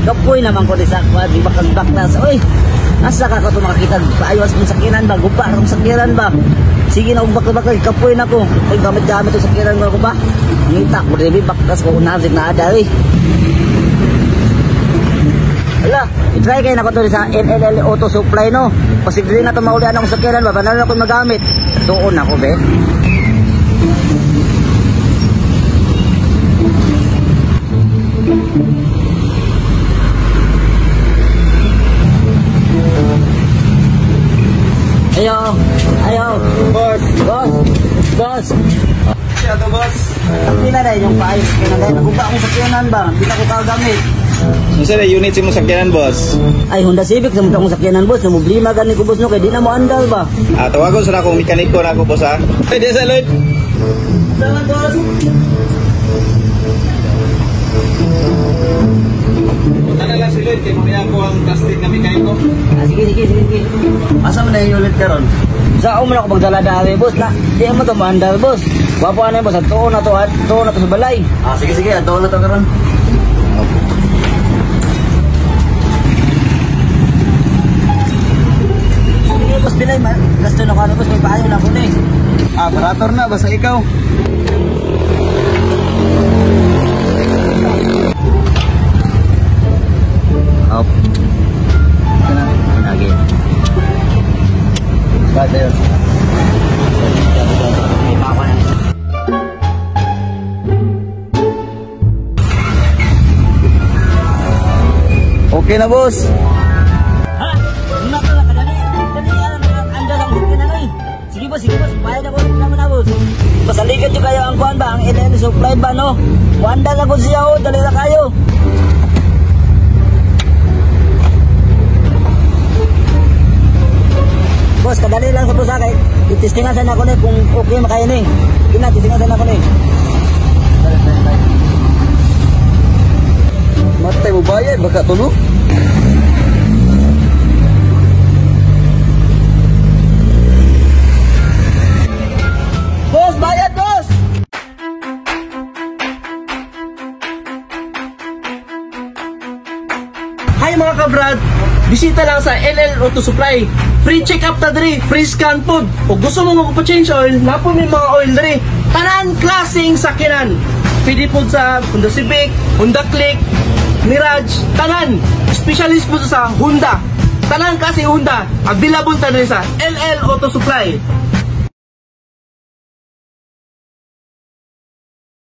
Kapoy naman ko di sa kwan, di bakas baklas. Oy, asa ka ko ito makakita? Paayos kong sakyanan ba? Gupa akong sakyanan ba? Sige na, baklas-baklas, kapoy na ko. Oy, gamit-gamit itong sakyanan ko ba? Ngita ko, di baklas ko, unahan na ada, eh. Ala, i-try kayo na ko ito sa NLL Auto Supply, no? Pasig din na ito maulian akong sakyanan ba? Banalo na ko magamit. Doon ako, be. Ayo, ayo. Boss. Boss, boss. Siya to, boss. Hindi na rin yung paayos ko na dahil naguba akong sakyanan ba? Hindi na ko kagamit. Unsa na unit si mo sakyanan, boss? Ay, Honda Civic sa akong sakyanan, boss. Namblima gani ko, boss, no? Kaya di na mo andal ba? Ah, tawagon sa akong mekaniko na ako, boss, ha? Ay, di sa Lloyd. Salamat, boss. Punta na lang si Lloyd, kay mamaya ako ang trusted na mekaniko. Ah, sige, sige, sige, sige. Asa man na yung unit karon? Sa man ako magdala dali, boss. Na, di mo to maandal, boss. Wapo na, boss. At tuon na to, at tuon na to sa balay. Ah, sige sige, adto na to karon. Sige, boss, bilay. Gasto na ko, ano, boss. May paayo na ako na eh. Ah, barator na basta ikaw. Up. Kana. Lagi. Bata yun. May pa ako na. Okay na, boss. Ha? Una ka lang, kadali. Dali, ano, andal ang hukin na eh. Sige, boss, sige, boss. Bayad na, boss. Wala mo na, boss. Pasalikat nyo kayo ang kuan ba? Ang LL Supply ba, no? Wanda na ko siya, oh. Dali na kayo. Boss, kadali lang sa boss, kay itistingan sana ko ni kung okay makayo ni. Ina, tistingan sana ko ni. Matay mo bayad baka tulo. Boss, bayad, boss. Hi mga kabrad! Bisita lang sa LL Auto Supply. Free check-up ta diri, free scan food. Kung gusto mo magpa-change oil, napo may mga oil diri. Tanan klaseng sakyanan. Pwede po sa Honda Civic, Honda Click, Mirage, tanan. Specialist po sa Honda. Tanan kasi Honda. Available ta diri sa LL Auto Supply.